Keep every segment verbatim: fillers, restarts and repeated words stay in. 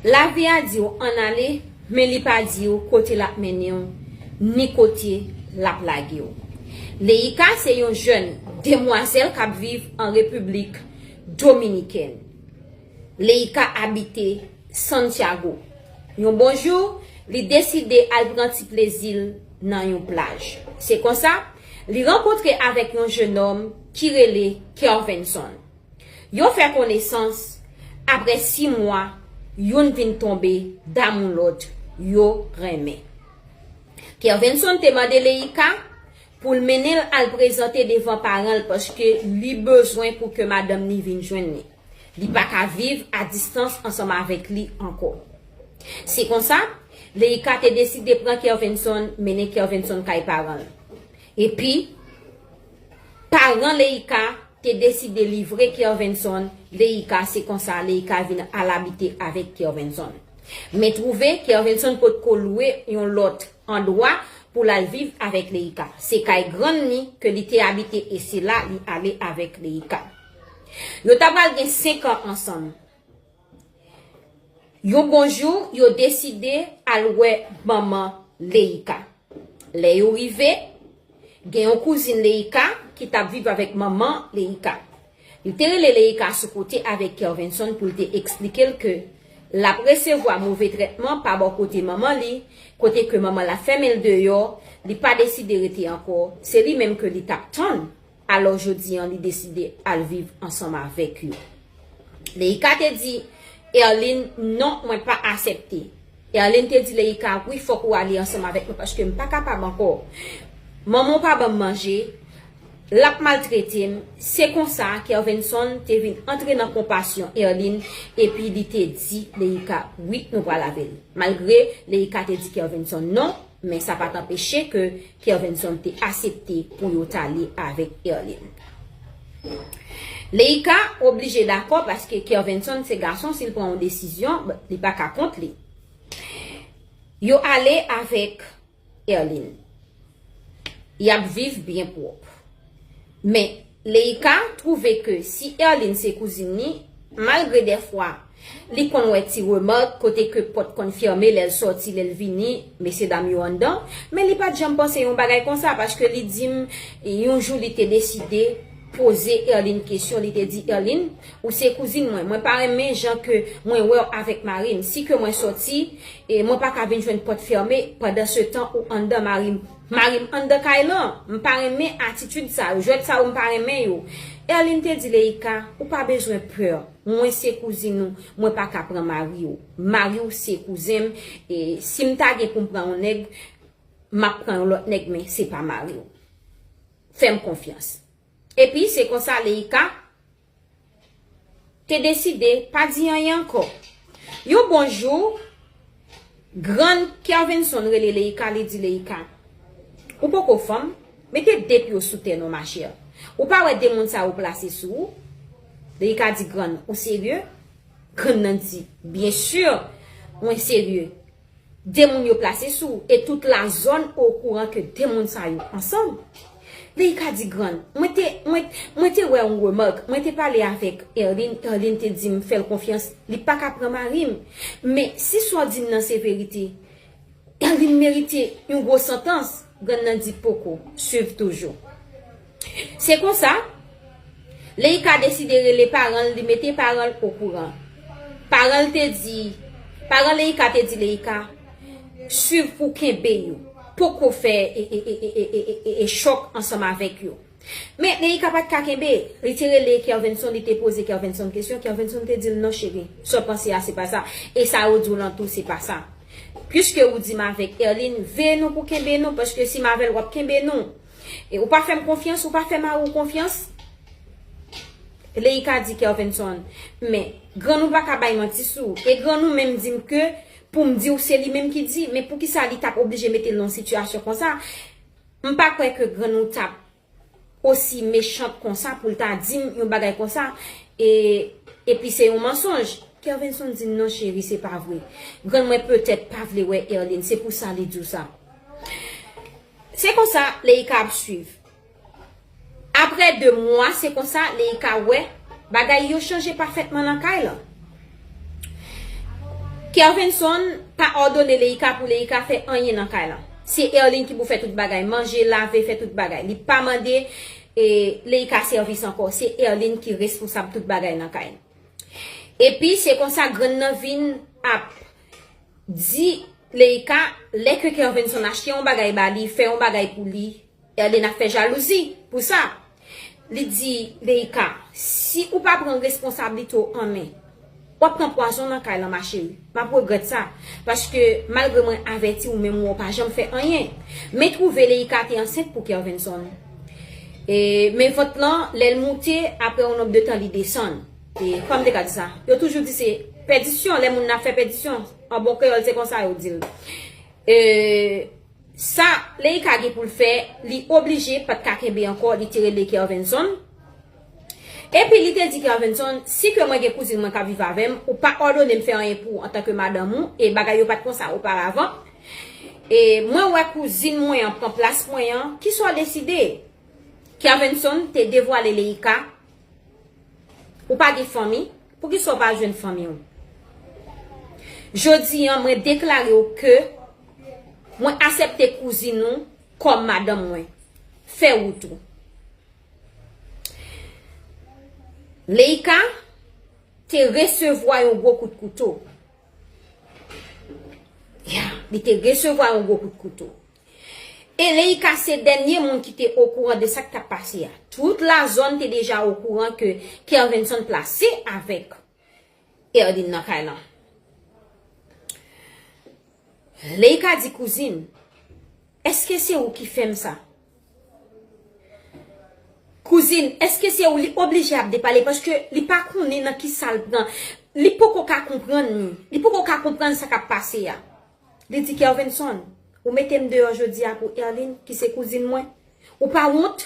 Lavi a di w ann ale, men li pa di w kote l ap mennen w, ni kote l ap lage w. Leika se yon jèn demwazèl k ap viv an Repiblik Dominikèn. Leika abite Santiago. Yon bon jou, li deside al pran ti plezi l nan yon plaj. Se konsa, li rankontre avèk yon jennòm ki rele Kervenson. Yo fè konesans, apre sis mwa, youn vin tonbe damou lòt, yo renmen. Kervenson te mande Leika pou l mennen l al prezante devan paran l paske li bezwen pou ke madanm li vin jwenn li. Li pa ka viv a distans ansanm avèk li ankò. Se konsa, Leika te deside pran Kervenson, mennen Kervenson kay paran l. Epi, paran Leika te deside livre Kervenson Leika, se konsa Leika vin al abite avèk Kervenson. Men twouve, Kervenson potko lwe yon lòt andwa pou l al viv avèk Leika. Se kay grann li ke li te abite e se la li ale avèk Leika. Yo ta pral gen senk an ansanm. Yon bon jou, yo deside al wè manman Leika. Lè yo rive, gen yon kouzin Leika ki t ap viv avèk manman Leika. Li te rele Leika sou kote avèk Kervenson pou l te eksplike l ke l ap resevwa move trètman pa bò kote manman li, kote ke manman l ap fèmen l deyò, li pa deside rete ankò, se li menm ke li t ap tann. Alò, jodi an, li deside al viv ansanm avèk yo. Leika te di Erline, "Non, mwen pa aksepte." Erline te di Leika, "Wi, fòk ou ale ansanm avèk mwen paske m pa kapab ankò. Manman w pa ban m manje, l ap maltrete m." Se konsa, Kervenson te vin antre nan konpasyon Erline, epi li te di Leika, "Wi, nou pral avè l." Malgre Leika te di Kervenson non, men sa pa t anpeche ke Kervenson te aksepte pou yo t ale avèk Erline. Leika oblije dakò paske Kervenson se gason, si l pran yon desizyon, li pa ka kont li. Yo ale avèk Erline. Y ap viv byen pwòp. Men, Leika twouve ke si Erline se kouzin li, malgre dèfwa li konn wè ti remak kote ke pòt konn fèmen lè l sòti, lè l vini, mesyedam yo anndan, men li pa t janm panse yon bagay konsa, paske li di m, yon jou li te deside poze Erline kesyon, li te di, "Erline, ou se kouzin mwen, mwen pa renmen jan ke mwen wè w avèk mari m. Si ke mwen sòti, e mwen pa ka vin jwenn pòt fèmen, pandan se tan ou anndan mari m, mari m anndan kay lan. M pa renmen atitid sa yo, jwèt sa yo m pa renmen yo." Erline te di Leika, "Ou pa bezwen pè, mwen se kouzin ou, mwen pa ka pran mari w. Mari w se kouzen m, e si m ta gen pou m pran yon nèg, m ap pran yon lòt nèg, men se pa mari w. Fè m konfyans." Epi se konsa Leika te deside pa di anyen ankò. Yon bon jou, grann Kervenson rele Leika, li di Leika, "Ou poko fanm, mete de pye w sou tè non, machè. Ou pa wè de moun sa yo plase sou ou?" Leika di, "Grann, ou serye?" Grann nan di, "Byen si, mwen serye. De moun yo plase sou ou, e tout lazòn okouran ke de moun sa yo ansanm." Leika di, "Grann, mwen te, mwen, mwen te wè yon remak, mwen te pale avèk Erline, Erline te di m fè l konfyans, li pa ka pran mari m. Men si sa w di m nan se verite, Erline merite yon gwo santans." Grann nan di, "Poko, swiv toujou." Se konsa, Leika deside rele paran l, li mete paran l okouran. Paran l te di, paran Leika te di Leika, "Swiv pou kenbe yo. Poko fè e, e, e chòk ansanm avèk yo." Men Leika pa t ka kenbe, li te rele Kervenson, li te poze Kervenson kesyon, Kervenson te di l, "Non, cheri, sa w panse a, se pa sa. E sa yo di w lan tou, se pa sa. Piske ou di m avèk Erline, veye nou pou kenbe nou, paske si m avè l, w ap kenbe nou. E ou pa fè m konfyans, ou pa fè mari w konfyans." Leika di Kervenson, "Men, grann ou pa ka bay manti sou ou. E grann ou menm di m ke pou m di w se li menm ki di, men poukisa li t ap oblije mete l nan yon sitiyasyon konsa? M pa kwè ke grann ou t ap osi mechant konsa pou l ta di m yon bagay konsa, e, epi se yon mansonj." Kervenson di, "Non, cheri, se pa vre. Grann mwen petèt pa vle wè Erline, se pou sa li di w sa." Se konsa, Leika ap swiv. Apre de mwa, se konsa, Leika wè bagay yo chanje pafètman nan kay lan. Kervenson pa òdone Leïka pou Leïka fè anyen nan kay lan. Se Erline ki pou fè tout bagay, manje, lave, fè tout bagay. Li pa mande e, Leïka sèvis ankò. Se Erline ki responsab tout bagay nan kay. Epi se konsa grann nan vin ap di Leïka, lè ke Kervenson achte yon bagay ba li, fè yon bagay pou li, Erline ap fè jalouzi pou sa. Li di Leïka, si ou pa pran responsablite w an men, w ap pran pwazon nan kay lan, ma chérie. M ap regrèt sa. Paske malgre mwen avèti w, men mwen w pa janm fè anyen. Men twouve Leïka te ansent pou Kervenson. E, men vant lan, lè l moute, apre yon nonb de tan, li desann. E, kòm te ka di sa, yo toujou di se pèdisyon, lè moun nan ap fè pèdisyon. An bon kreyòl, se konsa yo di l. E, sa, Leïka gen pou l fè, li oblije pa t ka kenbe ankò, li te rele Kervenson. Epi li te di Kervenson, si ke mwen gen kouzin mwen k ap viv avè m, ou pa òdone m fè anyen pou ou antanke madanm ou, e bagay yo pa t konsa oparavan. E mwen wè kouzin mwen an pran plas mwen an, kisa w deside? Kervenson te devwale Leïka, ou pa gen fanmi, poukisa w pa jwenn fanmi w? Jodi an, mwen deklare w ke mwen aksepte kouzin ou kòm madanm mwen. Fè wout ou. Leïka te resevwa yon gwo kout kouto. Ya, li te resevwa yon gwo kout kouto. E Leïka se dènye moun ki te okouran de sa k t ap pase a. Tout lazòn te deja okouran ke Kervenson plase avèk Erline nan kay lan. Leïka di kouzin, èske se ou ki fè m sa? Kouzin, èske se ou? Li oblije ap depale paske li pa konnen nan ki sa l pran. Li poko ka konprann li. Li poko ka konprann sa k ap pase a. Li di Kervenson, ou mete m deyò jodi a pou Erline, ki se kouzin mwen. Ou pa wont?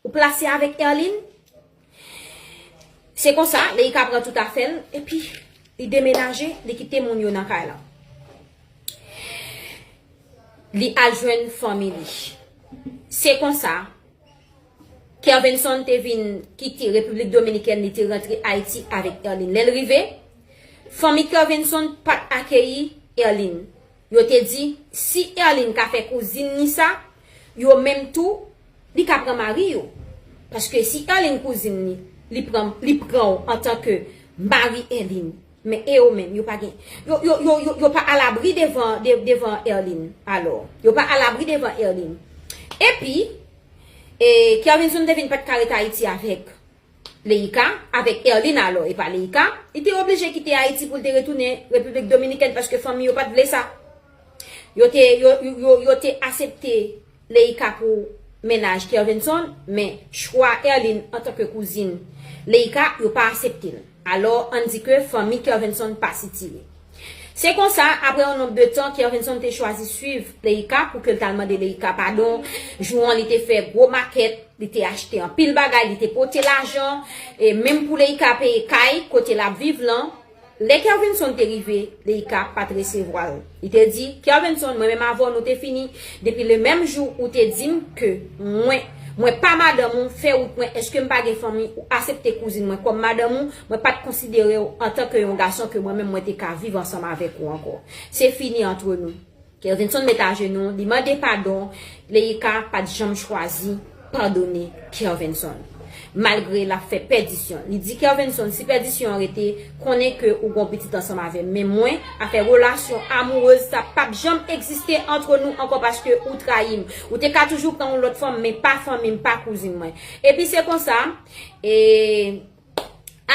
Ou plase avèk Erline? Se konsa, Leïka pran tout afè l, epi li demenaje, li kite moun yo nan kay lan. Li al jwenn fanmi li. Se konsa, Kervenson te vin kite Repiblik Dominikèn, li te rantre Ayiti avèk Erline. Lè l rive, fanmi Kervenson pa t akeyi Erline. Yo te di, si Erline ka fè kouzin li sa, yo menm tou, li ka pran mari yo. Paske si Erline kouzin li, li pran, li pran w antanke mari Erline. Men e yo menm, yo pa gen, yo, yo, yo, yo, yo pa alabri devan, de, devan Erline. Alò, yo pa alabri devan Erline. Epi, e, Kervenson te vin pa t ka ret Ayiti avèk Leïka, avèk Erline alò, e pa Leïka, li te oblije kite Ayiti pou l te retounen Repiblik Dominikèn paske fanmi yo pa t vle sa. Yo te, yo, yo, yo, yo te aksepte Leïka pou mennaj Kervenson, men chwa Erline antanke kouzin Leïka, yo pa aksepte l. Alò, ann di ke fanmi Kervenson pa sitire. Se konsa, apre yon nonb de tan, Kervenson te chwazi swiv Leïka pou ke l t al mande Leïka padon. Jou an, li te fè gwo makèt, li te achte anpil bagay, li te pote lajan, e menm pou Leïka peye kay kote l ap viv lan. Lè Kervenson te rive, Leïka pa t resevwa l. Li te di, Kervenson, mwen menm avè w, nou te fini. Depi le menm jou ou te di m ke mwen, mwen pa madanm ou, fè wout mwen, èske m pa gen fanmi, ou aksepte kouzin mwen kòm madanm ou, mwen pa t konsidere w antanke yon gason ke mwen menm mwen te ka viv ansanm avèk ou ankò. Se fini antre nou. Kervenson met ajenou, li mande padon, Leïka pa t janm chwazi padone Kervenson. Malgre l ap fè pèdisyon, li di Kervenson, si pèdisyon an rete, konnen ke ou gon pitit ansanm avè m. Men mwen, afè relasyon amourez sa p ap janm egziste antre nou ankò paske ou trayi m. Ou te ka toujou pran yon lòt fanm, men pa fanmi m, pa kouzin mwen. Epi se konsa, e,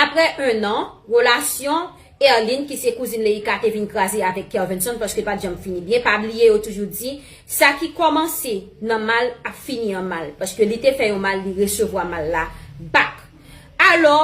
apre en an, relasyon Erline, ki se kouzin Leïka, te vin kraze avèk Kervenson paske l pa t janm fini byen. Pa bliye, yo toujou di, sa ki kòmanse nan mal ap fini an mal. Paske li te fè yon mal, li resevwa mal la back. Alò,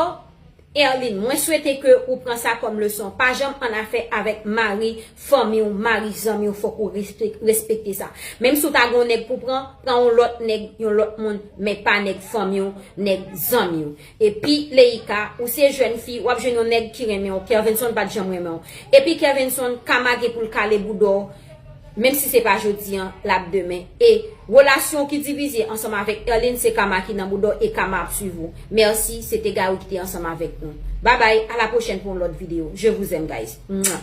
Erline, mwen swete ke ou pran sa kòm leson. Pa janm annafè avèk mari fanmi w, mari zanmi w, fòk ou respek-, respekte sa. Menm si w ta gen yon nèg pou pran, pran yon lòt nèg, yon lòt moun, men pa nèg fanmi w, nèg zanmi w. Epi Leïka, ou se jèn fi, w ap jwenn yon nèg ki renmen w. Kervenson pa t janm renmen w. Epi Kervenson, kama gen pou l kale bouda w, menm si se pa jodi an, l ap demen. E relasyon ki divize ansanm avèk Erline, se kama ki nan bouda w e kama ap swiv ou. Mèsi, se te Gary ki te ansanm avèk nou. Babay, a la pwochèn pou yon lòt videyo. Je vous aime, guys. Mwa.